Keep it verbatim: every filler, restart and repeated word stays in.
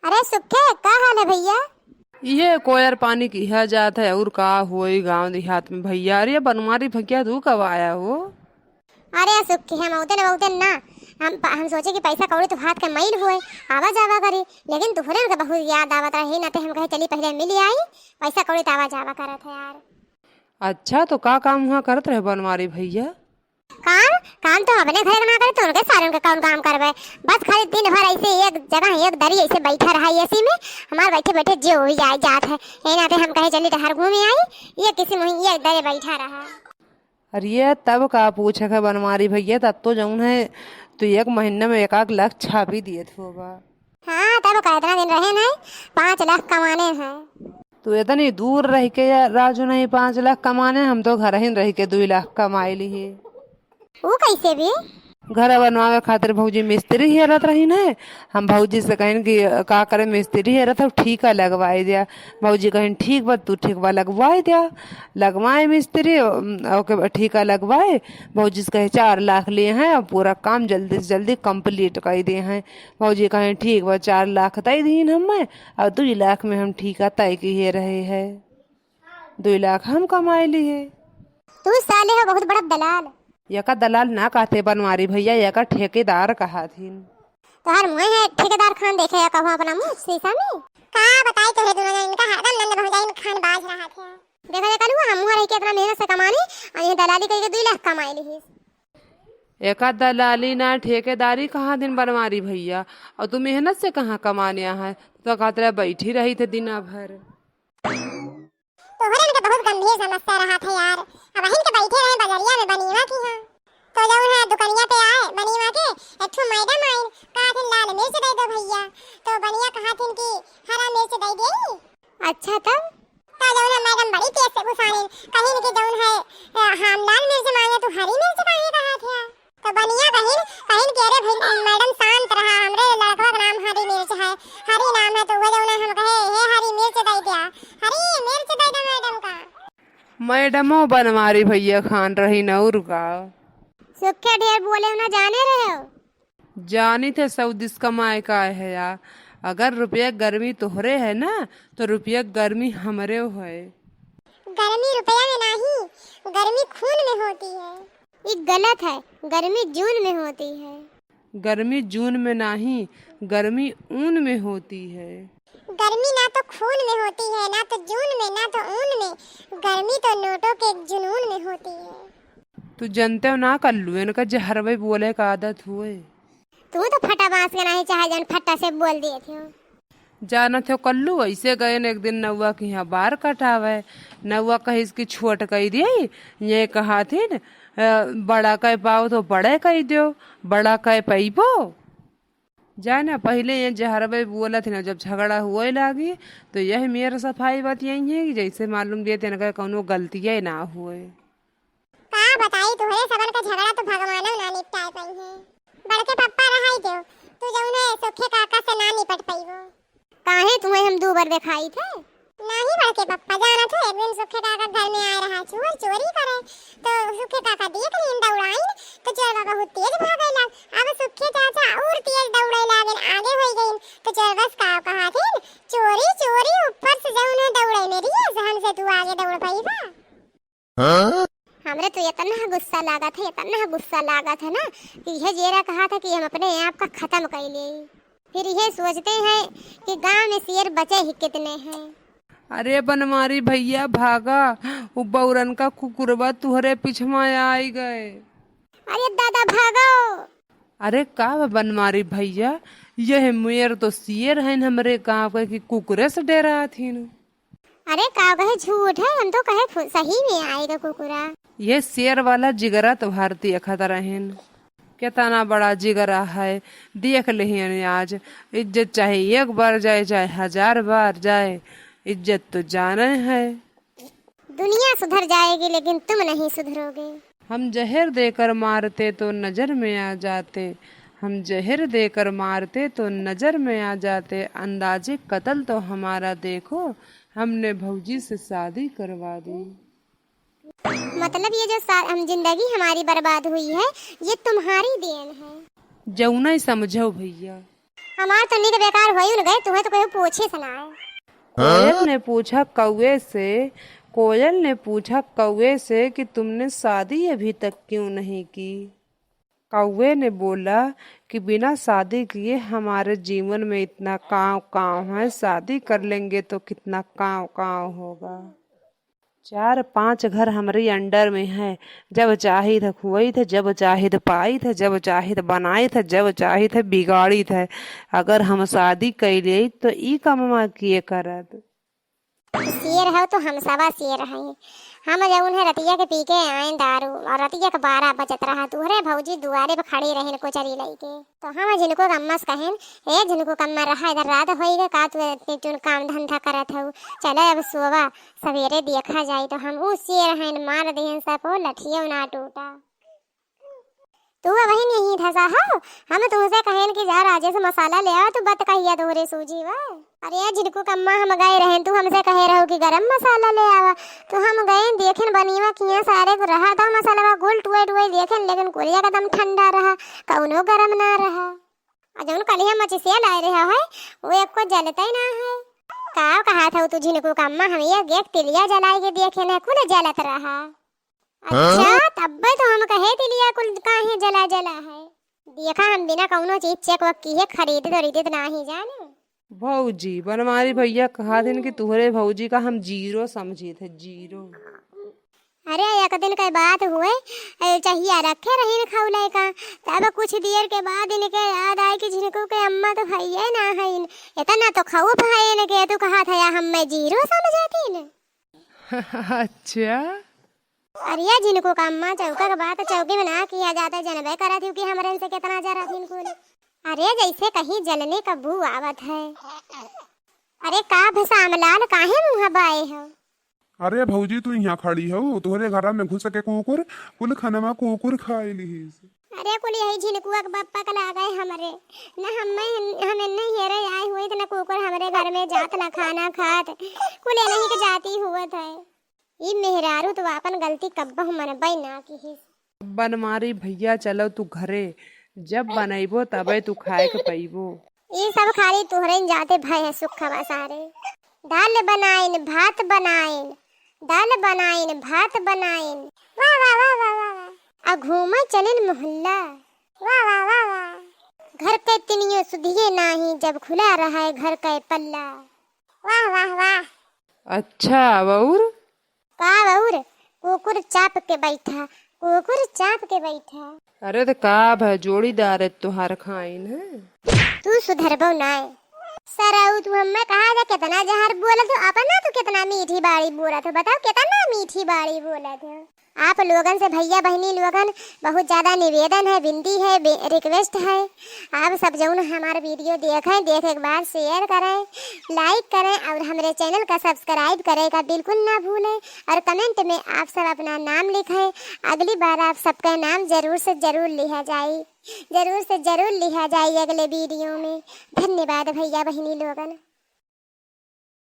अरे सुखे, का हाल है भइया? इहे कोयर पानी किहा जात है, अउर का होई गाँव देहात में भइया। अरे बनवारी भइया, तू कब आया हो? अरे सुखे, हम अउते न बहुते ना, हम, हम सोचे कि पैसा कौड़ी तो हाथ के मइल होए, आवा जावा करी, लेकिन तुहरे के बहुत याद आवत रही, नाते हम कहे चली पहिले मिल आई, पैसा कौड़ी तो आवा जावा करत है यार। अच्छा, तो का काम हुआ करत रहे बनवारी भइया? काम, काम तो अपने घर के ना करे, तो उनके सारन के कौन काम करबे? बस खाली दिन भर ऐसे एक जगह एक दरी ऐसे बैठा रहा एसी में, हमार बैठे बैठे जे होई जाए जात है। यही नाते हम कहे चली टहर घूमे आई, ये किसी मुही एक दरे बैठा रहा। अरे तब का पूछे है बनवारी भइया, तब तो जौन है तू एक महीने में एक आध लाख छापी दिए थे होगा। हाँ, तब का इतना दिन रहे नहीं, पाँच लाख कमाने हैं। तू इतनी दूर रह के या राजू नहीं पाँच लाख कमाने, हम तो घर ही रह के दुई लाख कमाई ली है। वो कैसे भी? घर बनवावे खातिर भौजी मिस्त्री हेरत रही न, हम भौजी से कहिन कि का करे मिस्त्री हेरत हो, ठीका लगवाई द्या। भौजी कहिन ठीक बा, तू ठीकवा लगवाई द्या। लगवाए मिस्त्री, ओके ठीका लगवाए। भौजी से कहे चार लाख लिए हैं और पूरा काम जल्दी से जल्दी complete कर दे हैं। भौजी कहे ठीक बा, चार लाख तय दीन हमें और दुई लाख में हम ठीका तय किए रहे हैं, दुई लाख हम कमाए लिए। तू साले हो बहुत बड़ा दलाल। यका दलाल ना कहते बनवारी भइया, यका ठेकेदार कहाथिन। तोहार मुँह है ठेकेदार खान देखे या कहो अपना मुँह शीशा में। का बताई तोहरे दोनों जन इनका हरदम नंद भौजाइन खान बाज रहा थे। देखा जा कलुआ, हम मुँह रह के इतना मेहनत से कमानी और ये दलाली करके दुई लाख कमाए ली। एका दलाली ना ठेकेदारी कहाथिन बनवारी भइया, और तू मेहनत से कहाँ कमाने आहा है? तो कहत रहे बैठी रही थे दिना भर। तोहरे इनके बहुत गंभीर समस्या रहा थे यार। अब हिन के बैठे रहे बजरिया में बनीवा की हाँ, तो जौन है दुकनिया पे आए बनीवा के, एक ठो मैडम आइन, कहाथिन लाल मिर्च दे दो भइया। तो बनिया कहाथिन कि हरा मिर्च दे दे। अच्छा तब? तो जौन है मैडम बड़ी तेज से गुस्साने, कहिन कि जौन है, अ, हम लाल मिर्च मांगे, तू हरी मिर्च काहे कहा थे? तो बनिया कहिन, कहिन कि अरे भाई मैडम शांत रहा, हमरे लड़कवा का नाम हरी मिर्च है, हरी नाम है, तो वो जौन है हम कहे, "हे हरी मिर्च दे दिया, हरी मिर्च दे दे मैडम का।" मैडमो बनवारी भइया खान रही न और का। सुखे ढेर बोले ना जाने रहे हो। जानी थे सऊदीस कमाए का है या, अगर रुपया गर्मी तोहरे है ना, तो रुपया गर्मी हमरे है। गर्मी रुपया में नाही, गर्मी खून में होती है। ये गलत है, गर्मी जून में होती है। गर्मी जून में नाही, गर्मी ऊन में होती है। गर्मी ना तो खून में होती है, ना तो जून में, ना तो ऊन में, गर्मी तो नोटों के जुनून में होती है। तू जनते हो ना कल्लू, इनका जहरवे बोले का आदत हुए। तू तो फटा बांस के नाही चाहे जन फट्टा से बोल दिए थे। जानत हो कल्लू, ऐसे गए न एक दिन नौआ के यहाँ बार कटावे। नौआ कहिस कि छोट कई दिए, ये कहाथिन, "अ, बड़ा कह पाओ तो बड़े कह दियो, बड़ा कह पइबो।" जाना पहिले ये जहरवे बोलत न, जब झगड़ा हुए लागी तो यह मेर सफाई बतियाई है कि जैसे मालूम दिए तेनका कौनो गलतिया ना हुए। का बताई, तोहरे सबन का झगड़ा तो भगवानो ना निपटाए पइहे। बड़के पप्पा रहाई देव, तू जौन है सोखे काका से ना निपट पइबो। काहे तुम्हें हम दू बार देखाई थे? नाही बड़के पप्पा, जानत हो एक दिन सोखे काका घर में आए रहा चोर चोरी करे, तो सोखे काका देख लीन दौड़ाइन, तो चोरवा बहुत तेज भागे लाग। अब सोखे चाचा और तेज दौड़े लागेन, आगे होई गइन, तो चोरवा से का कहा थे, "चोरी चोरी ऊपर से जौन है दौड़े मेरी, हमसे तू आगे दौड़ पइबा।" हाँ? हमरे तो इतना गुस्सा लागत है, इतना गुस्सा लागत है ना कि यह जेरा कहा था कि हम अपने आप का खत्म कर ले। फिर यह सोचते हैं कि गांव में शेर बचे ही कितने हैं। अरे बनवारी भइया भागा, वो बौरन का कुकुरवा तुहरे पिछवा आई गए। अरे दादा भागो। अरे का बा बनवारी भइया, यह मेर तो शेर हैं हमरे गांव के कि कुकुरे से डेरात हिन। अरे का कहे झूठ है, हम तो कहे फु-, सही में आएगा कुकुरा। ये शेर वाला जिगरा तो भारतीय खतरा है न। कितना बड़ा जिगरा है, देख लेहिन आज। इज्जत चाहे एक बार जाए, चाहे हजार बार जाए, इज्जत तो जाने है। दुनिया सुधर जाएगी, लेकिन तुम नहीं सुधरोगे। हम जहर देकर मारते तो नजर में आ जाते, हम जहर देकर मारते तो नजर में आ जाते, अंदाजे कत्ल तो हमारा देखो, हमने भौजी से शादी करवा दी। मतलब ये जो सा-, हम जिंदगी हमारी बर्बाद हुई है, ये तुम्हारी देन है। जौना ही समझो भइया। हमार तो निक बेकार होई न गए, तुहें तो केहू पूछिस नाहीं। कोयल ने पूछा कौवे से, कोयल ने पूछा कौवे से कि तुमने शादी अभी तक क्यों नहीं की? कौवे ने बोला कि बिना शादी किए हमारे जीवन में इतना कांव कांव है, शादी कर लेंगे तो कितना कांव कांव होगा। चार पांच घर हमरी under में है, जब चाहित है खुआइत है, जब चाहित है पाइत है, जब चाहित है बनाइत है, जब चाहित है बिगाड़ित है। अगर हम शादी कइ लेइत तो ई कमवा किए करत? शेर हौ तो हम सबा शेर हई। हम जउन है रतिया के पी के आएन दारू और रतिया के बारह बजत रहा, तुहरे भौजी दुआरे पे खड़ी रहिन कोचरी लइके। तो हम झिनकू क अम्मा से कहेन, "ए झिनकू क अम्मा, रहा इधर, रात होई गए का, तू इतनी चुन काम धंधा करत हऊ, चले अब सोवा, सवेरे देखा जाई।" तो हम ऊ शेर हइन, मार देहन सबको, लठियो ना टूटा। तू अबहिन यहीं धसा हो, हम तुमसे कहेन कि जा राजेस मसाला ले आवा, तू बत कहिया तोहरे सूझी बा। अरे झिनकू क अम्मा, हम गए रहेन, तू हमसे कहे रहो कि गरम मसाला ले आवा, तो हम गए देखेन बनीवा किया सारे को रहा था मसाला कुल टुए टुए देखेन, लेकिन कुल एकदम ठंडा रहा, कउनो गरम ना रहा। और जउन कलिया मचिसिया लाए रहा है, वो एको जलते ना है। का कहा था तू झिनकू क अम्मा, हम एक एक तिलिया जलाए के देखेन, कुल जलत रहा। अच्छा, तब्बे तो हम कहे तिलिया कुल काहे जला जला है। देखा, हम बिना कउनो चीज check वक किहे खरीदत वरीदत नाही जाने। भौजी, बनवारी भैया कहा दिन कि तुहरे भौजी का हम zero समझित है, zero। अरे, एक दिन के बात हुए, ए, चहिया रखे रहीन खौले का, तब कुछ देर के बाद इनके याद आए कि झिनकू के अम्मा तो भैया ना हईन, इतना तो खौफ है इनके, तू कहा था या हम मैं zero समझती न। अच्छा। अरे झिनकू क अम्मा, चौका के बात चौकी में ना किया जाता, जनबे करत हूँ कि हमरे से कितना जरा दिन कुल। अरे जैसे कहीं जलने का बू आवत है। अरे का भसामलाल, काहे मुँह बाए हो? अरे भौजी, तू यहाँ खड़ी हो, तोहरे घरा में घुस के कुकुर कुल खनवा कुकुर खाए लिहिस। अरे कुल यही झिनकुआ के बप्पा के लागे हमरे, न हम, हम नहीं हेरे आए हुए, न कुकुर हमरे घर में जात, न खाना खात, कुल नहीं के जाती हुवत है। ई मेहरारू तो आपन गलती कब्बहु मनबे ना किहिस। बनमारी भैया, चलो तू घरे, जब बनइबो तबे तू खाए के पइबो। ई सब खाली तुहरे जाते भय है सुखवा सारे। दाल बनाइन, भात बनाइन, दाल बनाइन, भात बनाइन। वाह, वाह, वाह, वाह, वाह, वाह। आ घूमे चलिन मोहल्ला। वाह, वाह, वाह, वाह। घर के तिनियो सुधिए नाही, जब खुला रहे घर के पल्ला। वाह, वाह, वाह। अच्छा, अउर? का अउर? कुकुर चाप के बैठा, कुकुर चाप के बैठा। अरे तो का भय, जोड़ीदार है तोहार खाइन है। तू सुधरबो नाय। सरऊ, तू हमें कहा जा कितना जहर बोलत हो, अपना तू कितना मीठी बाड़ी बोलत हो, बताओ कितना मीठी बाड़ी बोलत हो। आप लोगन से भैया बहिनी लोगन बहुत ज्यादा निवेदन है, विनती है, बे-, request है, आप सब जउन हमार video देखें, देखे के बाद share करें, like करें और हमरे channel का subscribe करे का बिल्कुल ना भूलें और comment में आप सब अपना नाम लिखें। अगली बार आप सबका नाम जरूर से जरूर लिहा जाई, जरूर से जरूर लिहा जाई अगले video में। धन्यवाद भैया बहिनी लोगन।